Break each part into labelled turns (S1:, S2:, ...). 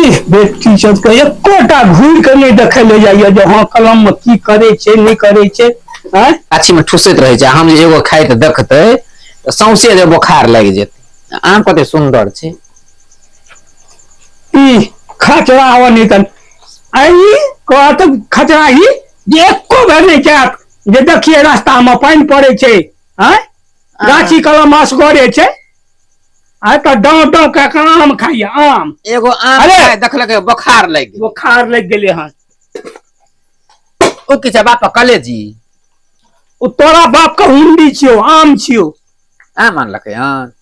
S1: ई बेटी सबके एकोटा घूरि के नहि देखै लए जाइया जे हँ कलम मे की करै छै नहि करै छै। आँय,
S2: गाछी में ठुसैत रहै छै। हम जे एगो खाइत देखतै तऽ सौंसे जे बोखार लागि जेतै। आम कते सुन्दर छै।
S1: ई खचरा हो नहि तऽ आई कहत खचरा ई जे एको बेर नहि जायत जे देखिए रास्ता मे पानि पड़ै छै। आँय, गाछी कलम असगरे छै। आइ तऽ डाँव डाँव कए कऽ आम खाइया आम।
S2: एगो आम
S1: अरे!
S2: खाय देखलकै बोखार लागि गेलै।
S1: बोखार लागि गेलै हन।
S2: ओ की छै बाप कलेजी?
S1: ओ तोरा बाप के हुंडी छियौ, आम छियौ।
S2: आम आनलकै हन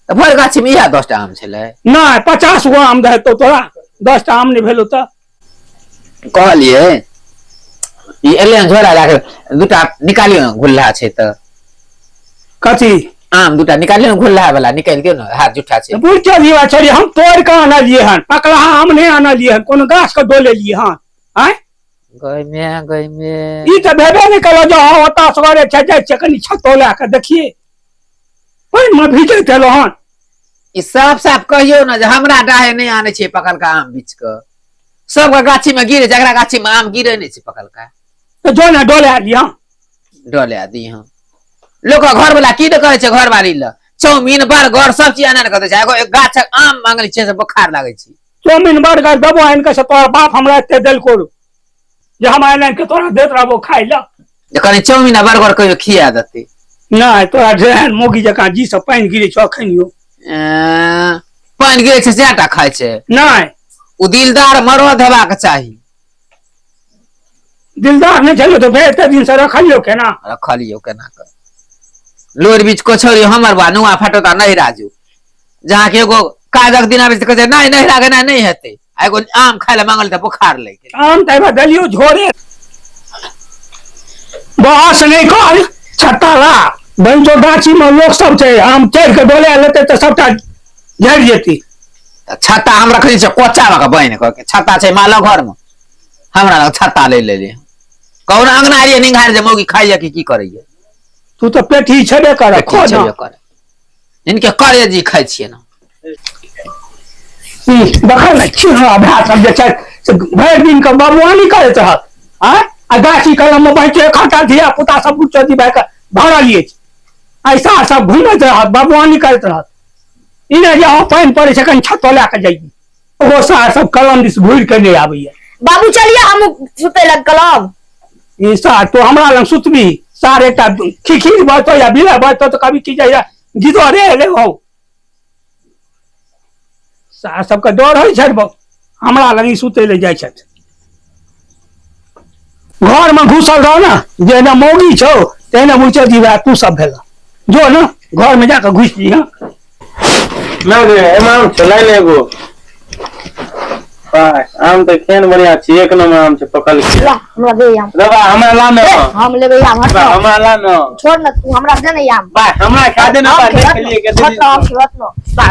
S2: तऽ भरि गाछी मे इएह 10टा आम छलै।
S1: नहि, 50 गो आम रहतौ तोरा, 10टा आम नहि भेलौ तऽ।
S2: कहलियै ई एलै हन झोरा लए कऽ, दूटा निकालियौ ने घुल्ला छै तऽ।
S1: कथी?
S2: आम दूटा निकालियौ ने, घुल्ला वाला निकालि दियौ ने, हाथ जुठा छै।
S1: बुझ चलिए छड़ी, हम तोड़ि कऽ आनलियै हन, पकलाहा आम नहि आनलियै हन, कोनो गाछ के डोलेलियै हन। आँय
S2: गैमे गैमे
S1: ई तऽ भेबे नहि कयलक जे हँ ओतऽ असगरे छै, जाइ छियै कनि छतो लए कऽ देखियै, पानि मे भीजैत एलहुँ हन।
S2: ई साफ साफ कहियौ ने जे हमरा डाहे नहि आनै छै पकलका आम बीच कऽ। सबके गाछी मे गिरे, जकरा गाछी मे आम गिरे नहि छै पकलका।
S1: तऽ जो ने डोला लिअ।
S2: डोला दी हम। लोक घर वाला की नहि कहै छै घरवाली लए चाउमीन बर्गर सब चीज आना कऽ दै छै, एगो एक गाछक आम मांगल छै से बोखार लागै छै।
S1: चाउमीन बर्गर देबो आनि कऽ से तोहर बाप हमरा एते देलको जे हम आनि आनि कऽ तोरा दैत रहबो खाय लए।
S2: जे कनि चाउमीन आ बर्गर कहियो खिया देतै।
S1: नहि, तोरा जेहन मौगी जकाँ जी से पानि गिरै छौ अखनियो।
S2: पानि गिरै छै सएह टा खाइ छै।
S1: नहि,
S2: ओ दिलदार मरद हेबाक चाही।
S1: दिलदार नहि छलै तऽ फेर एते दिन से रखलियौ केना?
S2: रखलियौ केना कऽ? लोर बीच कोछौरी हमर बा नुआ फटोता नहीं राजू, जहाँ के एगो काजक दिन आबै छै तऽ कहै छै नहि नहिरा गेनाइ नहि हेतै, आ एगो आम खाय लए मांगल तऽ बोखार लागि गेल।
S1: आम तऽ एहिबेर देलियौ झोरे। बहस नहि कर, छत्ता ला बंचो गाछी में लोक सब छै, आम चढ़ि के डोला लेतै तऽ सबटा झड़ि जेतै।
S2: तऽ छत्ता हम रखने छियै कोचा लऽ कऽ बान्हि कऽ के, छत्ता छै मालक घर मे, हमरा लग छत्ता ले लेलियै। कहू ने अंगना एलियै निंघार जे मौगी खाइया कि की करैया।
S1: तू तऽ पेटी छेबे कर,
S2: पेटी
S1: खो ना।
S2: छेबे करे, इनके करेजी खाइ छियै ने।
S1: ई देखै ने छिहरा भाय सब जे छै से भरि दिन के बबुआनी करैत रहत। आँय, आ गाछी कलम मे बैठे एखनटा धिया पुता सब गुच्चो जी भाय के भरल अछि, ऐसा सब घुमैत रहत बबुआनी करैत रहत। ई नहि जे हँ पानि पड़ै छै कनि छतो लए कऽ जाइए, ओहो सार सब कलम दिस घुरि कऽ नहि आबैया।
S3: बाबू चलिए हम सुते लग कलम।
S1: ई सार तो हमरा लग सुतबी सार, एकटा खिखिर बजतो या बिला बजतो तऽ कभी की जाइया गिदो रे एले हौ। सार सबके डर होइ छै बहु, हमरा लग ई सुतै लए जाइ छथि। घर में घुसल रह ने, जेना मौगी छौ तेना बुझै जीवा तू सब भेल, जो ने घर में जाके घुसि जी। हँ
S4: नहि रे, एहिमे आम छै, लाइन एगो बस। आम तऽ केहन बढ़िया छै, एक नंबर आम छै पकल के।
S3: ला हमरा दे आम।
S4: रे बा, हमरा ला ने।
S3: ए, हम लेबै आम, हट
S4: बा,
S3: ना।
S4: हमरा ला ने।
S3: छोड़ ना तू, हमरा दे ने आम।
S4: बा, हमरा खा दे ने
S3: आम
S4: बा,
S3: खेबै
S4: देख लिए कते
S3: हट
S4: दिन
S3: ना, आम
S4: से।
S3: खेबै, हट ना। बा,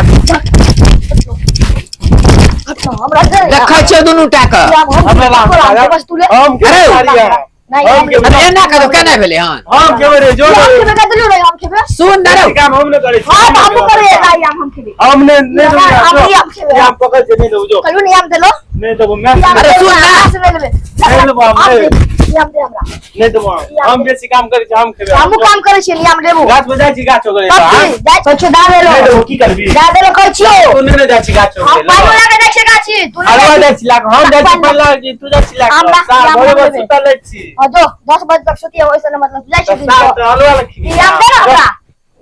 S3: हट ना, हमरा दे ने आम।
S2: देखै छियै दुनू टा के।
S3: आम हम
S4: हमरा ला,
S3: खेबै,
S4: हमरा
S3: आम बस तू ले।
S4: हम
S2: अरे,
S4: खेबै सारी आम।
S3: नहीं,
S4: हम
S3: हम
S4: खेबै।
S2: अरे एना करो केना भेलै हन?
S4: हम खेबै रे, जो
S3: आम
S4: रे।
S3: खेबै, कऽ देलू रे आम खेबै।
S2: सुन ने रौ।
S4: काम हम नहि करै छी।
S3: हाँ, तऽ हमहूँ करै छियै आम, हम खेबै।
S4: हम नहि नहि देबौ,
S3: हम
S4: जो।
S3: ई आम खेबै।
S4: ई आम पकड़ छै, नहि देबौ, जो।
S3: कहलू ने आम देलो।
S4: नहि देबौ, मैं
S2: अरे सुन ना।
S3: हमरा से नहि लेबै।
S4: नहि लेबौ हम,
S3: आम
S4: नहि।
S3: दे, ई आम दे हमरा।
S4: नहि देबौ आम। हम बेसी काम करै छी, हम खेबै।
S3: हमहूँ काम करै छियै, आम लेबो।
S4: गाछ पर जाइ छी, गाछ ओकरे।
S3: तब की? जाइ छियौ, दा देलो।
S4: नहि देबौ, की करबी?
S3: दा देलो कहै छियौ।
S4: तू नहि ने जाइ छी गाछ
S3: हम
S4: ओकरे।
S3: पानि वाला के जाइ छियै गाछी, तू नहि
S4: हलवा
S3: जाइ
S4: जाइ छी लाके, हम जाइ छी
S3: पानि
S4: पानि लाके, तू जाइ छी लाके।
S3: आम ला,
S4: सार
S3: आम
S4: भोरे
S3: हम
S4: भोर
S3: लेबै।
S4: सुतल रहै छी।
S3: हाँ, जो 10 बजे तक सुतियै, ओहिसँ नहि मतलब जाइ छी
S4: तऽ
S3: दिन
S4: सार
S3: कऽ।
S4: तऽ हलवा लए
S3: ई आम दे ने हमरा,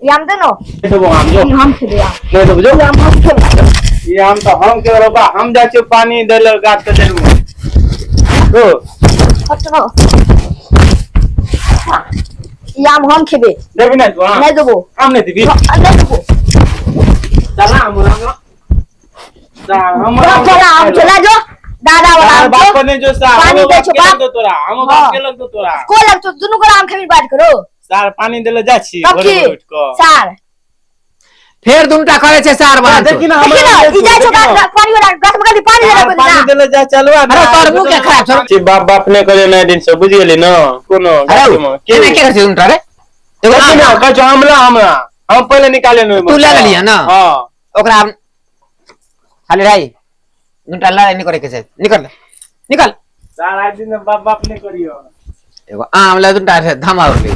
S3: ई आम दे ने।
S4: नहि देबौ आम, जो।
S3: ई हम खेबै आम।
S4: नहि देबौ, जो।
S3: ई आम हम खेबै।
S4: ई आम तऽ हम खेबै रे बा, हम जाइ छियै पानी दै लए गाछ के जड़ि मे। जो।
S3: हट ना। ई आम हम खेबै।
S4: देबी नहि तू आम?
S3: नहि देबो।
S4: आम नहि देबी?
S3: हाँ, नहि देबो।
S4: चला आम आम। सा, हम
S3: जो
S4: आम
S3: चला आम
S4: खाइ लए।
S3: चला जो दादा वाला
S4: सार
S3: आम
S4: बाप
S3: छौ।
S4: पर नहि जो सार,
S3: पानी
S4: हमर
S3: दै
S4: बाप
S3: छौ
S4: के
S3: बाप।
S4: लगतौ तोरा, हमर
S3: हाँ।
S4: बाप के लगतौ तोरा।
S3: को लगतौ? दुनू गोरा आम खेबी बात करो।
S4: सार पानी दै लए जाइ छी
S3: तब
S4: भोरे
S3: की
S4: भोरे उठि कऽ।
S3: सार
S2: फेर दुनू टा करै छै सार
S4: बा,
S2: बहन।
S4: देखी ना
S3: देखी
S4: हमरा
S3: ना, ई जाइ छौ
S4: देखी ना।
S3: गाछ पानी वाला गाछ में कहली पानी
S4: सार
S3: देला
S4: पानी दै लए जाइ चलवा
S2: अरे तोहर मुँह के खराब छौ।
S4: छी बाप बाप नहि करे नहि दिन से, बुझि गेली न कोनो
S2: अरे
S4: गाछी मे की?
S2: एना के करै छै दुनू टा रे? एगो
S4: देखी
S2: आम
S4: ना, कहै छौ हमला हमरा, हम पहिले निकाले ने ओहिमे
S2: तू लए
S4: से।
S2: लेलियै ना?
S4: हाँ।
S2: ओकरा खाली राई। दूटा लड़ाई नहीं करे के छै, निकल निकल।
S4: सारा दिन बाप बाप नहीं करियो।
S2: एगो आम ले दूटा छै धमाउर ले,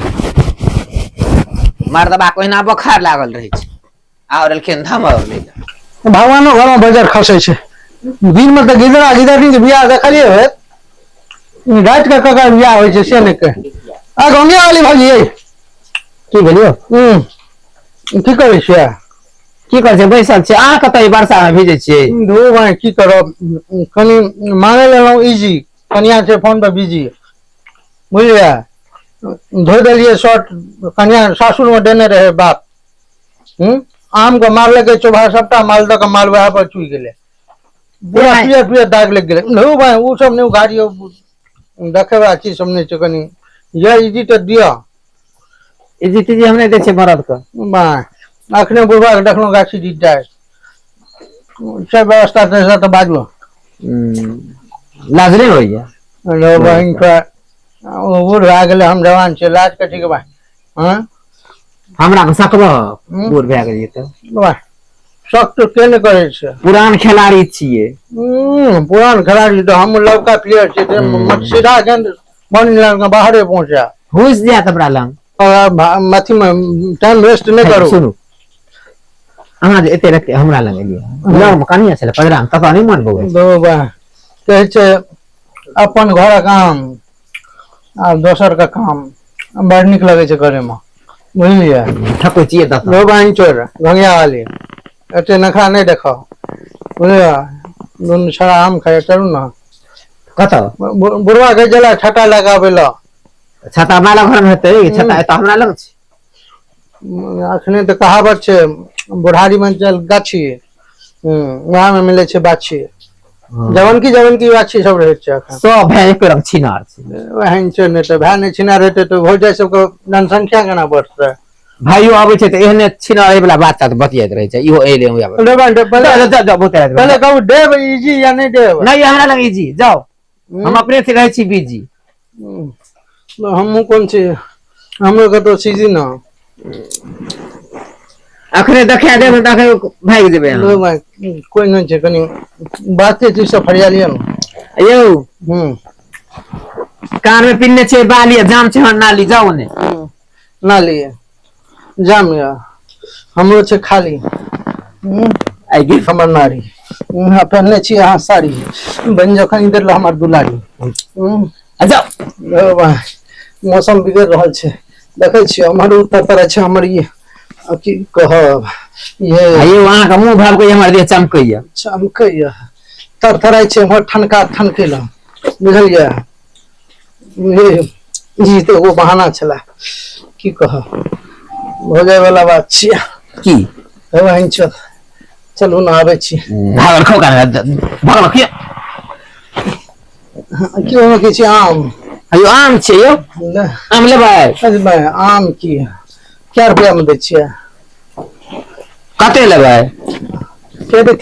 S2: मर्दबा कोहिना बोखार लागल रहै छै, आओर एलखिन धमाउर ले।
S1: भगवानो घर में बजर खसै छै। दिन में तऽ गिदरा गिदरनी के बियाह देखलियै होत, राति के ककर बियाह होइ छै से नहि कह। आ गंगे वाली भौजी यै।
S2: की भेलियौ?
S1: की करै छियै?
S2: की करै छियै, बैसल छियै। अहाँ कतऽ ई वर्षा में भिजै छियै?
S1: धो भाइ की करब, कनि मांगे लेलहुँ इजी, कनिया छै फोन पर बिजी, बुझलियै? धोइ देलियै शर्ट, कनिया सासुर में देने रहै बाप। आम के मारलकै चोभा, सबटा मालदह के माल वएह पर चुइ गेलै, पूरा पियर पियर दाग लागि गेलै। धो भाइ ओ सब नहि उघारियौ, देखै वला चीज सब नहि छै। कनि यह इजी तऽ दिअ।
S2: इजी तीजी हम नहि दै छियै मरद के।
S1: बाह अखने बुढ़बा के देखलहुँ गाछी जीत जाय, सब व्यवस्था तऽ बाजू।
S2: लाज नहि होइया?
S1: बहिन के बूढ़ भए गेलै, हम जवान छियै, लाज कथी के बा? हँ
S2: हमरा के सकबह बूढ़ भए गेलियै तऽ?
S1: वाह शक तऽ के नहि करै छै,
S2: पुरान खेलाड़ी छियै।
S1: पुरान खेलाड़ी तऽ हम लड़का प्लेयर छियै, सीधा गेंद बन बाहरे पहुँचा
S2: हुस जायत हमरा लग।
S1: अथी में टाइम वेस्ट नहि करू।
S2: सुनू, अहाँ जे एते राति हमरा लग एलियै, लग मे कनिया छलै पजरा मे, ततऽ नहि मन बौआ
S1: बौआ कहै छै अपन घरक आम आ दोसर के काम बड़ नीक लगै छै करे मे, बुझलियै?
S2: ठकै छियै ततऽ।
S1: लो बहिन चोर घंगिया वाली, एते नखरा नहि देखाउ, बुझलियै? दुनू छड़ा आम खाइ चलू ने।
S2: कतऽ?
S1: बुढ़वा के जला छाता लगाबै लए।
S2: छाता माला घर मे हेतै, छाता एतऽ हमरा लग छै।
S1: अखने तऽ कहावत छै, बुढ़ारी में चल गाछी, वएह में मिलै छै बाछी। जवनकी जवनकी बाछी सब रहै छै अखन।
S2: सब भाय एक रंग छिनार छै।
S1: एहन छै नहि तऽ भाय नहि छिनार हेतै तऽ भौजाइ सबके जनसंख्या केना बढ़तै?
S2: भाइयो आबै छै तऽ एहने छिनार वाला बात तात बतियाइत रहै छै, इहो एले हुआ।
S1: पहिले कहू देब इजी या नहि देब?
S2: नहि हमरा लग इजी, जाउ हम अपने से रहै छी बिजी।
S1: हमहूँ कोन छी, हमरो कतौ सीजी न।
S2: अखने देखा देब तऽ अखने भागि जेबै अहाँ।
S1: कोइ नहि छै, कनि बाते चीज सब फरिया लिअ ने।
S2: यौ कान में पिन्ने छै बाली, जाम छै हमर नाली, जाउ ने।
S1: नाली जाम यऽ, हमरो छै खाली।
S2: आइ गेल
S1: हमर नारी, पहनने छी अहाँ साड़ी, बनि जखन इधर हमर दुलारी।
S2: जाउ।
S1: मौसम बिगड़ रहल छै, देखै छियै हमर उत्तर तरह छै हमर ई की कहब। ये
S2: यौ अहाँके मुँह भाव के हमर देह चमकैया,
S1: चमकैया, थरथराइ छै हमर ठनका ठनकेला, बुझलियै? ई तऽ एगो बहाना छलै, की कहब, हो जाय वाला बात छियै।
S2: की
S1: वहीं चल चलू ने, आबै छी।
S2: भागल खौ भागल किया?
S1: की ओहिमे की छै? आम।
S2: अयो आम छै यौ, आम लेबै?
S1: आम की कै रुपया में दै छियै?
S2: कते लेबै?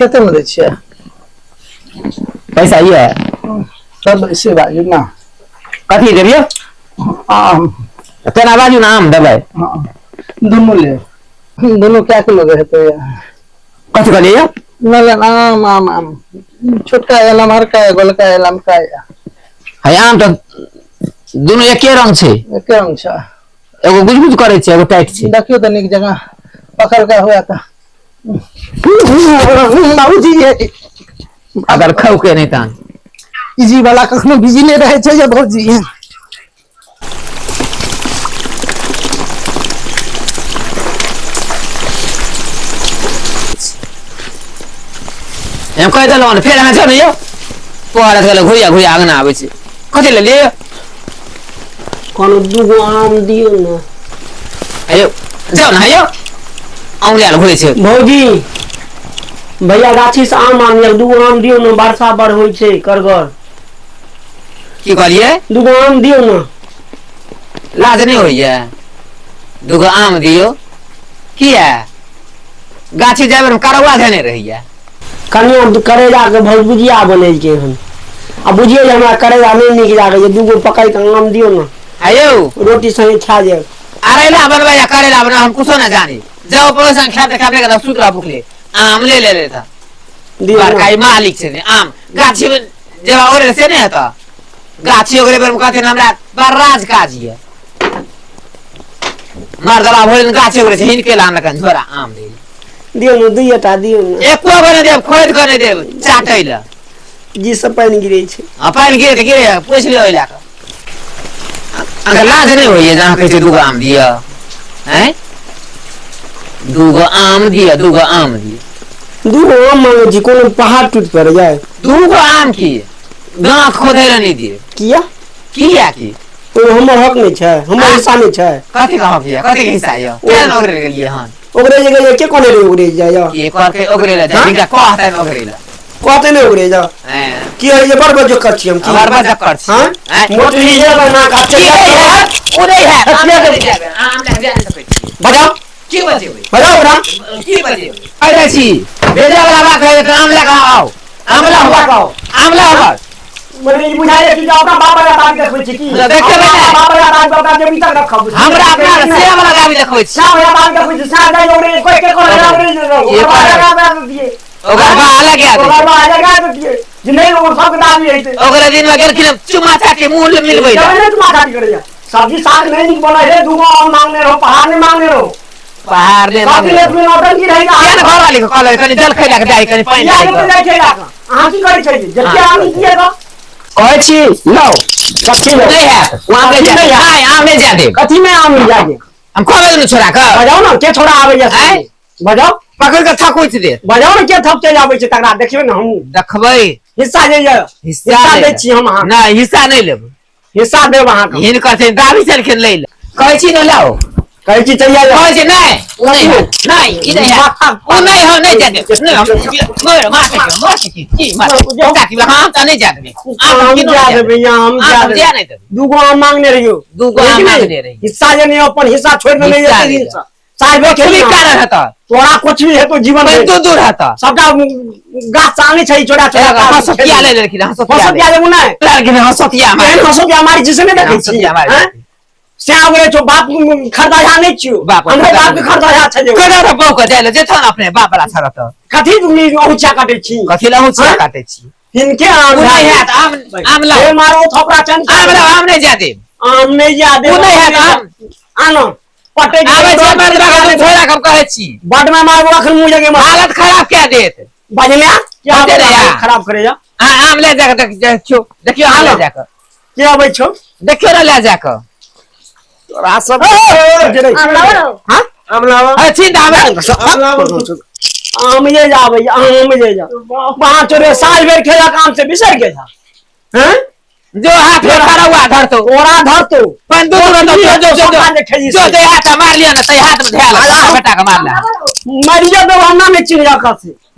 S1: कते में दै छियै?
S2: पैसा ये
S1: सब ऐसे बाजू ना।
S2: कथी देबियौ?
S1: आम।
S2: तेना बाजू ना, आम देबै।
S1: दुनू ले, दुनू कै किलो के हेतै?
S2: कथी कहलियै यौ?
S1: नहि आम आम आम छोटका या लमहरका या गोलका या लमका या।
S2: है आम तऽ दुनू एके रंग छै।
S1: एके रंग छै,
S2: एगो गुजगुज करै छै, एगो टाइट छै।
S1: देखियौ तऽ नीक जगह पकड़का हुआ तऽ बाबूजी
S2: अगर खौके नहि तहन
S1: इजी वाला कखनो बिजी नहि रहै छै। भौजी
S2: हम कहि देलहुँ ने, फेर अहाँ जाउ ने यौ, तोहर गेल घुरिया घुरिया अङ्गना आबै छै। कथी लेलियै?
S5: कोनो दूगो आम दियौ ने।
S2: यौ जाउ ने यौ, आम घुरै छै।
S5: भौजी भैया गाछी से आम आनलक, दूगो आम दियौ ने, वर्षा बड़ होइ छै करगर।
S2: की कहलियै?
S5: दूगो आम दियौ ने।
S2: लाज नहि होइया? दूगो आम दियौ किया? गाछी जाय करौआ धेने रहैया।
S5: कनिया करैला के भुजिया बनेलकै हन, आ बुझियौ जे हमरा करैला नहि नीक लागै छै, दूगो पकड़ि कऽ आम दियौ ने।
S2: आयौ
S5: रोटी संगे खा जायब।
S2: अरैला बनबै या करैला बनबै हम कुछो ना जानी, जाओ पड़ोसन खाते खाते के सुत रह भुखले, आम ले ले लेता।
S5: दियौ ना।
S2: बड़का ई मालिक छै आम गाछी में जेबा ओरे से नहीं हेतऽ गाछी ओकरे बेर में कहथिन हमरा बड़ राज काज ये मर्दबा भोरे दिन गाछी ओकरे छै हिनके ला आनलकन झोरा आम दे
S5: दियौ ने दुइये टा दियौ ने
S2: एको गो नहि देब खोदि कऽ नहि देब चाटै लए
S5: जी से पानि गिरै छै
S2: आ पानि गिरे तऽ गिरे पूछि लिअ ओहि लए कऽ अहाँके लाज नहि होइए जे अहाँ कहै छियै दूगो आम दिअ आँय दूगो आम दिअ दूगो आम दिअ
S5: दूगो आम मांगै छी कोनो पहाड़ टूटि पड़ै जाय
S2: दूगो आम की गाँव खोदै लए नहि दिअ
S5: किया
S2: किया की
S5: ओ हमर हक नहि छै हमर हिस्सा नहि छै
S2: कथी के हक यऽ कथी के हिस्सा यऽ केना ओकरे गेलियै हन
S5: ओकरे जे गेलियै के कहने रहै ओकरे जाय
S2: के कहलकै ओकरे लए जाय हिनका कहतनि ओकरे लए
S5: कहते नहि ओकरे जा
S2: हैं
S5: की होइ जे बड़ बजक्कर छी हम की
S2: हमर बजक्कर छी
S5: हाँ
S2: हैं?
S5: मोटरी जे बना का
S2: की नहि हैत ओ नहि हैत आम लए नहि जायब आम लए जा नहि सकै छी
S5: बजाओ
S2: की बजेबै
S5: बजाओ ओकरा
S2: की बजेबै अरे छी भेजै वाला बात है तऽ आम लए कऽ आउ आम लए आउ आम लए आउ
S5: मने ई बुझाइ कि अपना बाप वाला बात देखबै छी की
S2: देखबै नहि।
S5: बाप वाला बात अपना जेबी तक रखब
S2: हमरा अपना से वाला दाबी देखबै छी
S5: साह वाला बात देखबै छी साह जाइ ओकरे कोई के कोई ओकरे
S2: ये
S5: ओकरा दिए
S2: ओकर बा अलग आदमी
S5: ओकरा बा अलग आदत दिए जे नहि ओ सब दाबी हेतै
S2: ओकरा दिन में गेलखिन चुमा चाटी मुंह ले मिलबै
S5: जब नहीं तुम आजादी करे सब्जी साग नहीं निक बना है दूगो आम मांगने रहो पहाड़ नहीं मांगने रहो
S2: पहाड़ ने
S5: सब दिन में नौटंकी रहेगा
S2: किया ने घर वाली के कहले कनी जल खैला के जाय कनी पानि
S5: या
S2: लाई
S5: लोग
S2: के।
S5: जाय छै अहाँ की करै छै जते आम दिए तो
S1: कहै छी लौ कथी लौ
S2: नहीं है वहां पे
S1: कथी
S2: जा
S1: नहीं
S2: नहीं आम नहीं जा देब
S5: कथी में आम जा दे
S2: हम कहबे दुनू छोरा के
S5: बजाओ ना के छोड़ा आबै जा
S2: आँय?
S5: बजाओ
S2: पकड़ के थकुच दे
S5: बजाओ ने के थप चलि आबै छै तकरा देखियौ ने हमहूँ
S2: देखबै
S5: हिस्सा जे यऽ
S2: हिस्सा
S5: हिस्सा
S2: नहि
S5: दै छी हम अहाँके
S2: नहीं हिस्सा नहीं लेब
S5: हिस्सा देब अहाँके
S2: हिनकर छै दाबी छलखिन लै लए कहै छी ने लाओ
S5: कहै छी चलि जाउ
S2: कहै छी नहि ओ नहि हैत, नहि ई नहि हैत। ओ नहि हम नहि जाय देब नहि हम मार मार मार की की मार काकी हम तऽ नहि जाय देबै
S5: हम
S2: आम
S5: जा देबै हम
S2: आम
S5: जा
S2: हम
S5: देबै
S2: जाय नहि देबै
S5: दूगो आम मांगने रहियो
S2: दूगो आम मांगने रहियो।
S5: हिस्सा जे नहि अपन हिस्सा छोड़ि देने
S2: हिस्सा
S5: एते
S2: नहि
S5: दिन से साल भरि
S2: कुछ भी
S5: खेली
S2: कारण हेतऽ
S5: तोरा कुछ भी हेतो जीवन
S2: पैन
S5: भरि।
S2: दूर दूर हेतऽ
S5: सबटा गाछ से आनै छै चोरा चोरा
S2: हंसोतिया ले लेलखिन हंसोतिया
S5: हंसोतिया लेबू नहि
S2: लेलखिन हंसोतिया मारि
S5: एहन हंसोतिया मारी छै से नहि देखै छी
S2: हंसोतिया मारि
S5: आँय? से आबै छौ बाप खरदाया नहि छियौ
S2: बाप
S5: हमरे बाप के खरदाया छै जे
S2: कदा रे बहू के जाय ले जेथन अपने बाप वाला छड़ तऽ
S5: कथी तुम औचा काटै छी
S2: कथी लए हुचिया
S5: आँय?
S2: काटै छी
S5: हिनके आम
S2: ओ नहि हैत आम आम
S5: हे
S2: लाओ
S5: मारो थोपड़ा चन
S2: आम लाओ आम नहि जाय देब
S5: आम नहि जा दे
S2: ओ नहि हैत आम
S5: आनो पटे
S2: आबै छै मर्द बाबा छोड़ा के हम कहै छी
S5: बड में मारबो अखन मुँह जगे मार
S2: हालत खराब कए देत
S5: बजले के
S2: बजले
S5: आबै
S2: या।
S5: खराब करे जा
S2: आ आम ले जाके देखियौ देखियौ आम ले जाके
S5: के आबै छौ
S2: देखियौ ने ले जाके
S5: तोरा सब
S3: आम लाओ ना।
S5: हां
S4: आम लावा
S2: अरे छी आम
S4: आम लावा
S5: आम जे जाबै आम जे जा वहां चोरे साल भरि खेलक आम से बिसरि गेल हैं
S2: जो हाथ में खड़ा हुआ धर तो
S5: तोरा धरतो
S2: पन दू दू जो जो जो
S5: सबटा जे खेली
S2: जो
S5: से।
S2: दे हाथ मार लिया ना तै हाथ में धैल बेटा के मार लिया
S5: मरिया देब हमरा नहि चिन्ह रखत से।